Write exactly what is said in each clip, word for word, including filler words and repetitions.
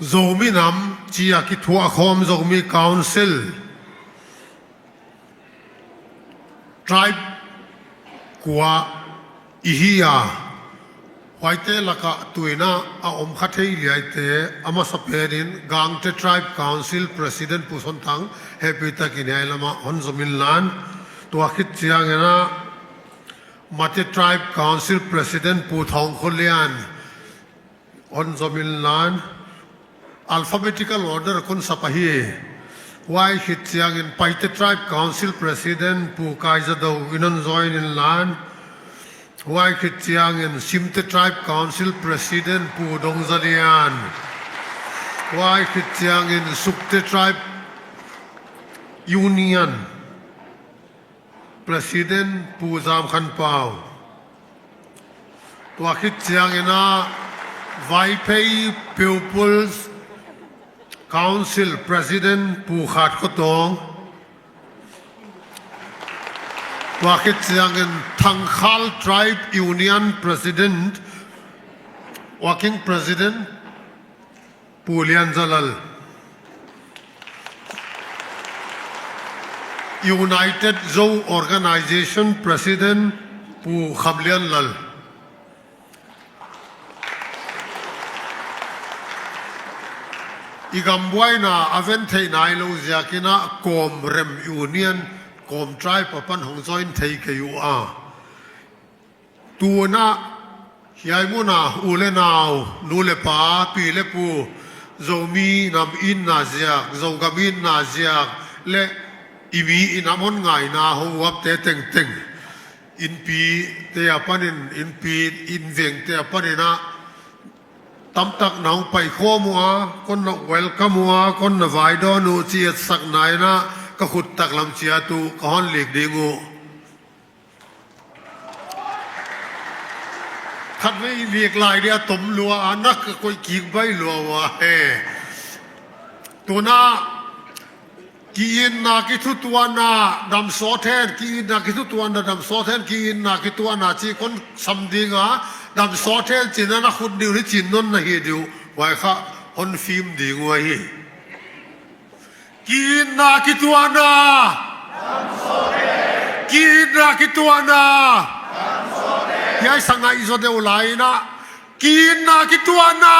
Zomi nam ci a kithuahkhawm Zomi Council, tribe kua i hi a, huaite lakah tuinah a om kha thei liaite a masa penin Gangte Tribe Council President Pu Son Thang hehpihtakin hiai lamah hon zom inlan. Tua khit cianginah Mate Tribe Council President Pu Thawng Khua Lian hon zom inlan. Alphabetical order kon sap ahi. Huai khit ciangin Paite Tribe Council President Pu Kai Za Do in hon join inlan. Huai khit ciangin Simte Tribe Council President Pu Dong Za Lian. Huai khit ciangin Sukte Tribe Union President Pu Zam Khan Pau. Tua khit cianginah Vaiphei People's Council President Pu Khat Khua Tawng. Tua khit ciangin Thangkhal Tribe Union President, Working President Pu Lian Za Lal. United Zo Organization President Pu Kham Lian Lal. I gam buaina a ven theih nai lo ziakinah Kawm Rem Union, Kawm Tribe apan hong join thei kei uh a. Tuinah hiai muna u le nau, nu le pa, pi le pu, Zomi nam itna ziak, Zogam itna ziak le i mi i nam hon ngaina hong uapte tengteng, innpite a panin, innpi, innvengte a paninah tamtak na hong paikhawm uh a, kon na welcome uh a, kon na vaidawn uh ci etsakna inah ka khut taklam ciat uh ka hon lik ding uh. Khatvei lik lai dia tom lua a, nak ka koih kik bai lua uh a he. Tuinah ki-itna kithutuahna damsawt hen, ki-itna kithutuahna damsawt hen, ki-itna kituahna ci kon sam dinga, damsawt hen cinah na khut ding uh ni cin non na hi ding uh. Huai kha hon fim ding uh ahi. Ki-itna kituahna. Ki-itna kituahna. Hiai sang ngaihzaw deuh lai inah ki-itna kituahna.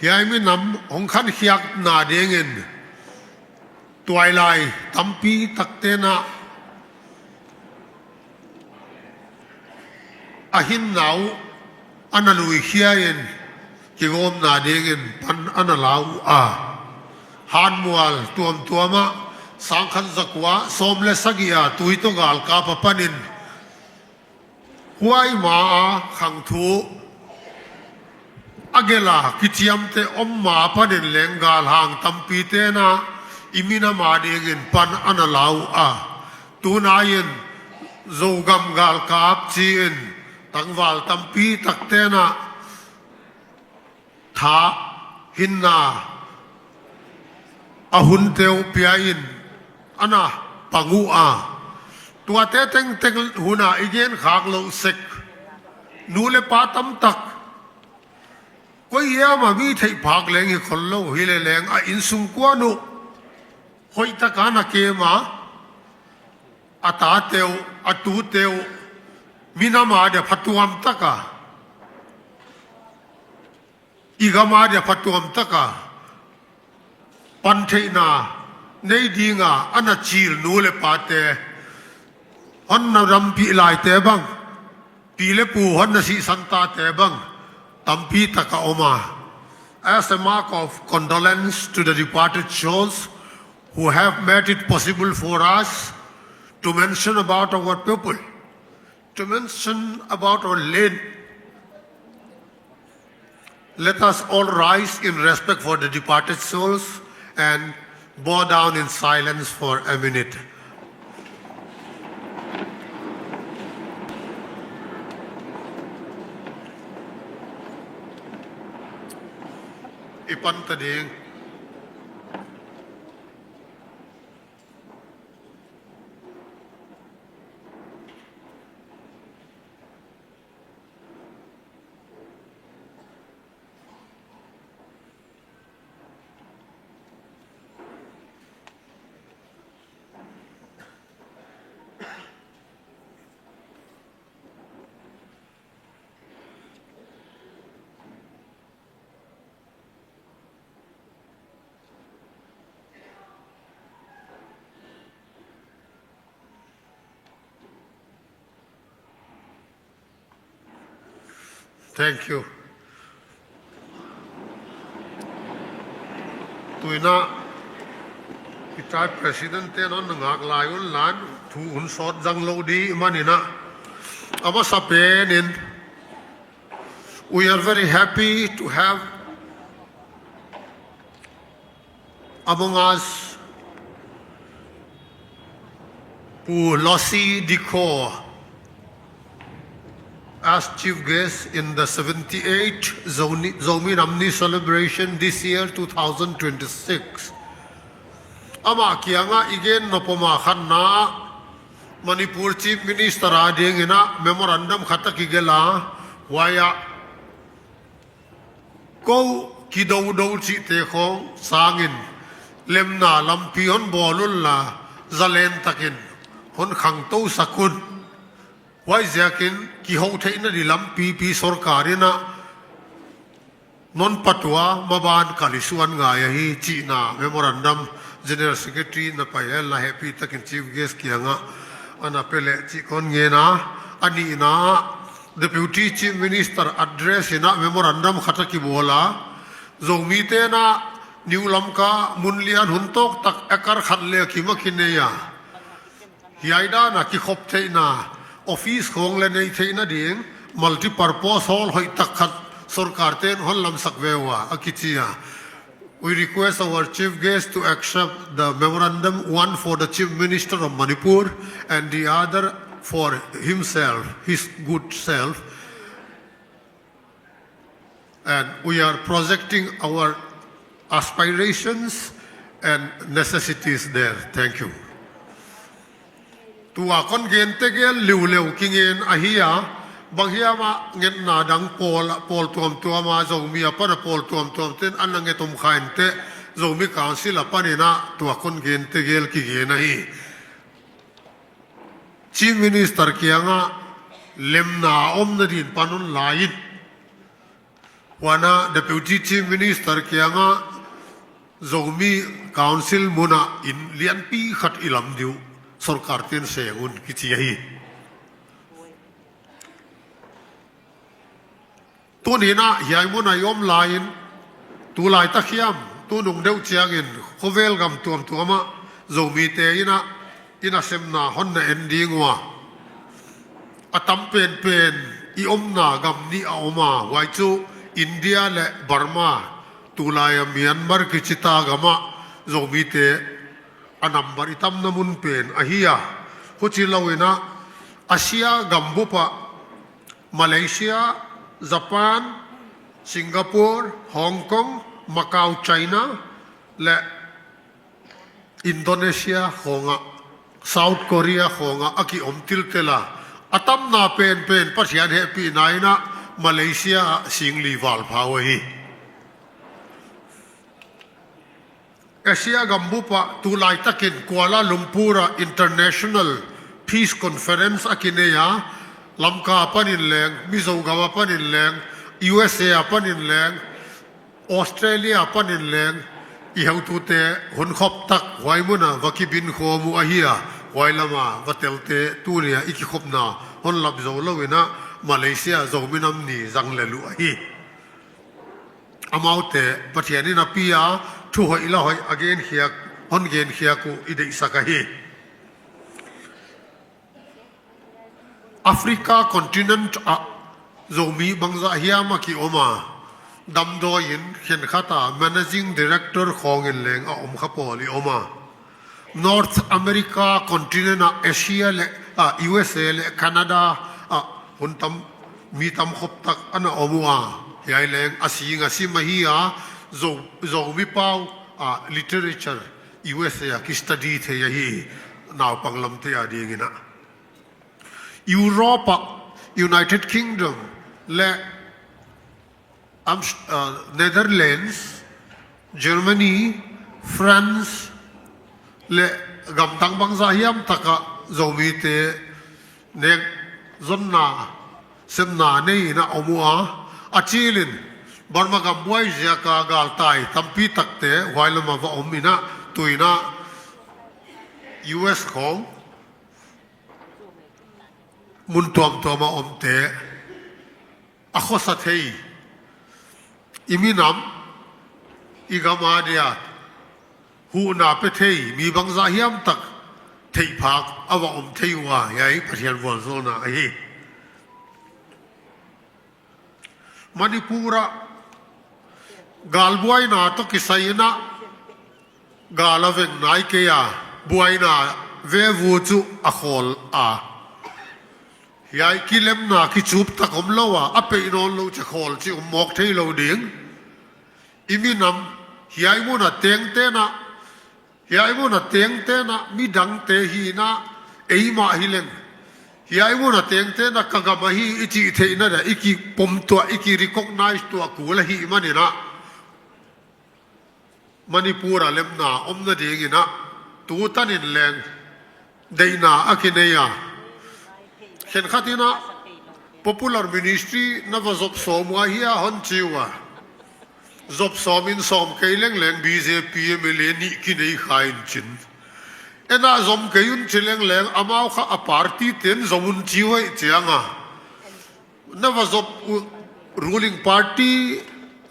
Hiai minam hong khankhiakna dingin tuailai tampi takte nah a hinna uh a na luikhia in kigawmna dingin pan a na la uh a, hanmual tuamtuamah sangkhat zakua sawm le sagih a tui tawh galkap a panin huai ma a khangthu a gelh a kiciamteh om ma panin leng galhang tampite nah i minam a dingin pan a na la uh a, tunai-in Zogam galkap ci-in tangval tampi takte nah tha hinna a hunte uh pia-in a na pang uh a, tuate tengteng hunah i genkhak loh sek nu le pa tamtak koi hiam a mi theihphak leng hi khol lo hi leleng a innsungkuan uh hoihtaka na kem a, a tate uh, a tute uh minam a dia phatuamtaka, i gam a dia phatuamtaka pantheihna nei dinga a na cil nu le pate, hon na dampih laite bang, pi le pu hon na sihsan tate bang tampi taka om a. As a mark of condolence to the departed souls who have made it possible for us to mention about our people, to mention about our late, let us all rise in respect for the departed souls and bow down in silence for a minute. I panta ding. Thank you. Tuinah i tai president te non na ngak lai un lan thu hun sawt zang lo dih maninah a masa penin we are very happy to have among us Pu Lossi Dikho as chief guest in the seventy-eight Zomi, Zomi Namni celebration this year, two thousand twenty-six. Amah kiangah i gen nopoma khatna Manipur Chief Minister a dinginah memorandum khat a kigela huaiah ko kidodo cihte khawng sangin lemna lampi hon bawl unla zalen takin hon khangtosak un. Huaiziakin kihoh theihna di lampipi sorkar inah non patua maban kalhisuan ngai ahi cihna memorandum General Secretary na pai henla hehpih takin Chief Guest kiangah ana pia leh cih kon ngena. A nihna ah Deputy Chief Minister address inah memorandum khat a kibawla Zomite inah New Lamka mun lian hun tawktak ekar khat le a kim a kinei a hiai dana kikhop theihna office khawng le neih theihna ding multipurpose hall hoihtak khat sorkar ten hon lamsak ve uh a, a kici a. We request our chief guest to accept the memorandum, one for the Chief Minister of Manipur and the other for himself, his good self. And we are projecting our aspirations and necessities there. Thank you. Tua kon gen tegel liuleu kingen ahi a, bang hiamah ngetna dang pawl, pawl tuamtuama Zomi a pana pawl tuamtuam ten ana nget om kha inteh Zomi Council a paninah tua kon gen tegel kigen ahi. Chief Minister kiangah lemna a omna din pan un lai in huanah Deputy Chief Minister kiangah Zomi Council munah inn lianpi khat i lam diu sorkar ten seng un kici ahi. Tuninah hiai munah i om lai-in tulaitak hiam tunung deuh ciangin khovel gam tuamtuamah Zomite inah i nasemna hon na en ding uh a, a tam penpen i omna gam nih a om a, huai cu India le Burma, tulai a Myanmar kicita gamah Zomite a nambar i tamna mun pen ahi a, huci loinah Asia gambup ah Malaysia, Japan, Singapore, Hong Kong, Macau, China le Indonesia khawngah, South Korea khawngah a kiom tiltel a, a tamna penpen Pathian hehpihna inah Malaysia ah singli valpha uh ahi. Asia gambup ah tulaitakin Kuala Lumpur ah International Peace Conference a kinei a, Lamka panin leng, Mizo gam a panin leng, U S A a panin leng, Australia panin leng i heutute hun khoptak huai munah va kibin khawm uh ahi a, huai lama va telte tuni a i kikhopna hon lap zo loinah Malaysia Zomi Nam Ni zang lel uh ahi. Amaute Pathian in a pia thu hoih la hoih a genkhiak, hon genkhiak uh i deihsak ahi. Africa continent ah Zomi bangzah hiam a kiom a, damdawi in khenkhat a managing director khawngin leng a om kha pawl i om a, North America continent ah Asia le, ah, U S A le Canada ah hun tam, mi tam khoptak ana om uh a, hiai leng a sing a sim ahi a, Zo, Zomi pau ah literature U S A ah ki study thei ahi, naupang lamte a dinginah. Europe ah United Kingdom le Am-, ah, Netherlands, Germany, France le gamdang bangzah hiam takah Zomite nek zonna semna nei inah om uh a, a cilin Burma gam buai ziaka galtai tampi takte huai lamah va om inah tuinah U S khawng mun tuamtuam a omte a khuasa thei, i minam, i gam a dia huhna pia thei mi bangzah hiam tak theihphak a va om thei uh a, hiai Pathian vualzawlna ahi. Manipur ah galbuaina tawh kisai in ah gal a veng nai kei a, buaina vevu cu a khawl a, hiai kilemna kicup tak om lo a, a peih nawn lo cia khawl cih om mawk thei lo ding. I minam hiai mun a tengteng ah, hiai mun a tengteng ah midangte hi in ah, eimah hi leng hiai mun a tengteng ah ka gam ahi i cih theihna dia i kipomtuah, i kirecognize tuah kul ahih manin ah, Manipur a lemna om nadingin ah tu tanin leng deihna a kinei a. Khenkhat in ah popular ministry na va zop sawm uh a hia hon ci uh a, zop sawm in sawm kei lengleng B J P M L A nih kinei kha in cin. En ah zom kei un ci lengleng amau kha a party ten zom un ci uh ahih ciang a, na va zop uh, ruling party,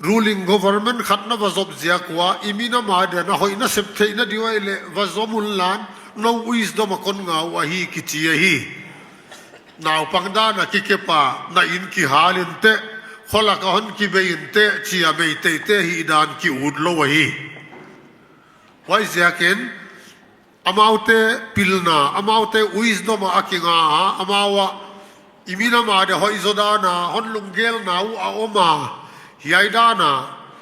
ruling government khat na va zop ziak uh a, i minam a dia na hoih na sep theih nading uh ahih leh va zom un lan, no wisdom a kon ngah uh ahi kici ahi. Naupang dan a kikep a, na inn kihal inteh, khualak a hon kibei inteh cia meiteite hih dan ki-ut lo ahi. Huaiziakin amaute pilna, amaute wisdom ah a kinga a, amau ah i minam a dia hoihzaw dan a hon lunggelna uh a om a, hiai dan a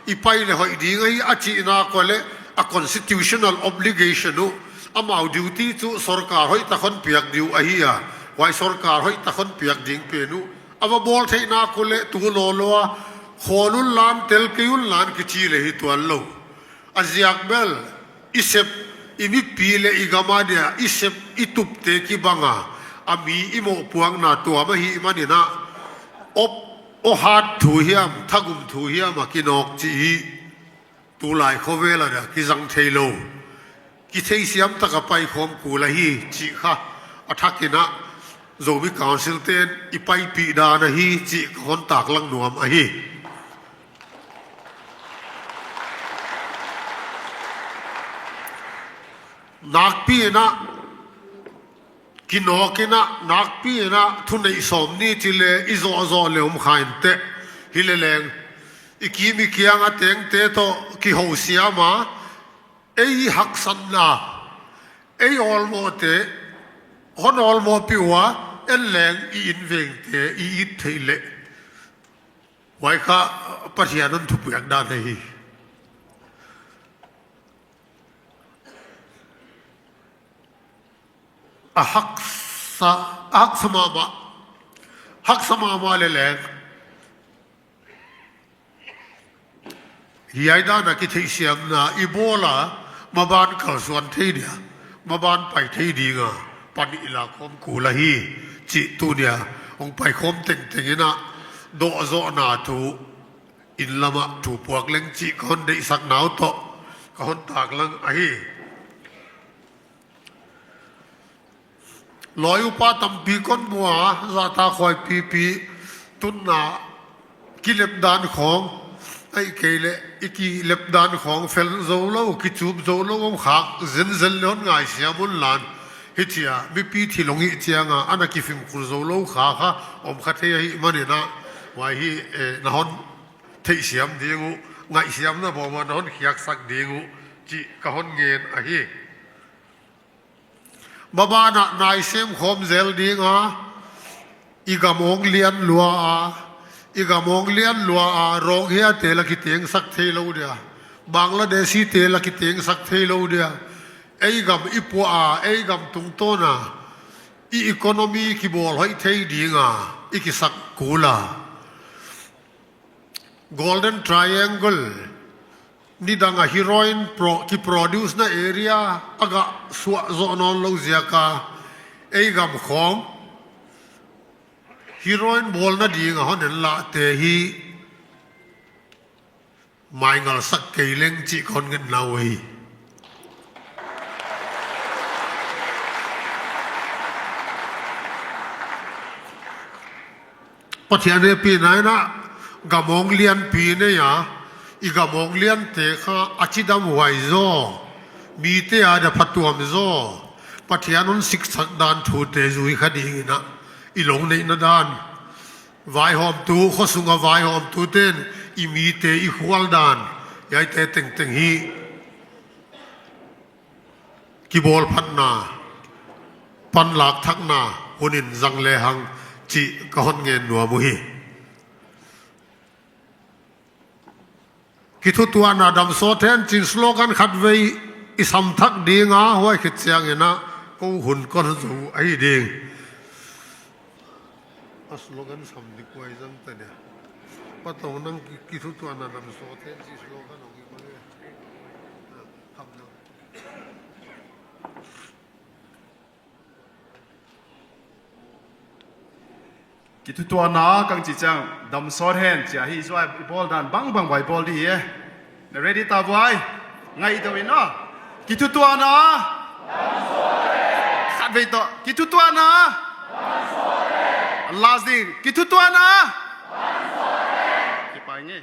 i pai leh hoih ding ahi a cihna uh leh a constitutional obligation uh, amau duty cu sorkar hoihtak hon piak ding uh ahi a, huai sorkar hoihtak hon piak ding pen uh a va bawl theihna uh leh tu lawlaw a khawl un lan, tel kei un lan kici leh hi tuan lo. A ziak bel i sep, i mipi leh i gam a dia i sep i tupte kibang a, a mi i mawhpuakna tuam ahih manin ah, op, awhat thu hiam, thagum thu hiam a kinawk cih hi. Tulai khovel a dia kizang thei lo, kitheisiam tak a paikhawm kul ahi cih kha a thakin ah Zomi Council ten i paipih dan ahi cih ka hon taklang nuam ahi. Nakpi in ah, kinawk in ah, nakpi in ah thuneih sawm ni ci leh i zawhzawh leh om kha inteh. Hi leleng i kim i kiang a tengte tawh kihosiam a, ei haksatna, ei awlmawhte hon awlmawhpih uh a, en leng i innvengte i it theih leh huai kha Pathian hon thupiak dan ahi. A haksa, a haksa mahmah, haksa mahmah leleng hiai dan a kitheihsiamna i bawl a, maban kalsuan thei dia, maban pai thei ding a pan i lakhawm kul ahi cih tuni a hong paikhawm tengteng in ah dawhzawhna thu, inn lam ah thu puak leng cih ka hon deihsakna uh tawh ka hon taklang ahi. Lawi upa tampi kon mu a, zahtakhuai pipi, tutna kilep dan khawng, ahih kei leh i kilep dan khawng fel zo lo, kicup zo lo om khak zenzen leh hon ngaihsiam un lan. Hi cia mipi thil hong hih ciang a, a na kifimkhur zo lo kha kha om kha thei ahih manin ah, huai hi, eh, na hon theihsiam ding uh, ngaihsiamna bawm ah na hon khiaksak ding uh cih ka hon ngen ahi. Maban ah nai sem khawm zel ding a, i gam hong lian lua a, i gam hong lian lua a, Rohingya te la kitengsak thei lo dia, Bangladeshi te la kitengsak thei lo dia, ei gam i puah a, ei gam tungtawn a i economy kibawl hoih thei ding a i kisak kul a. Golden Triangle, nidang a heroin pro-, kiproduce na area a gah suah zawh nawn lo ziak a, ei gam khawng heroin bawl nading a hon en lahte hi maingalsak kei leng cih ka hon ngetna uh hi. Pathian hehpihna in ah gamawng lianpi nei a, i gamawng liante kha a cidam huai zaw, mite a dia phatuam zaw, Pathian hong siksak dan thute zui kha dingin ah i longneihna dan, vaihawmtu, khuasunga vaihawmtute in i mite i khual dan, hiaite tengteng hi. Kibawlphatna, panlak thakna hunin zang lehang cih ka hon ngen nuam uh hi. Kithutuahna damsawt hen cin slogan khatvei i samthak dinga, huai khit ciangin ah ko hun kon zo ahi ding. A slogan sam dik huai zang ta nia. Patong nang ki-, kithutuahna damsawt hen cin slogan hong i ko le. Kithutuahna kang ci ciang damsawt hen cia hi. Zuai i bawl dan bangbang vai bawl di hi e. Na ready ta vuai? Ngai do in aw. Kithutuahna. Khatvei tawh. Kithutuahna. Last ding. Kithutuahna. Kipai nge.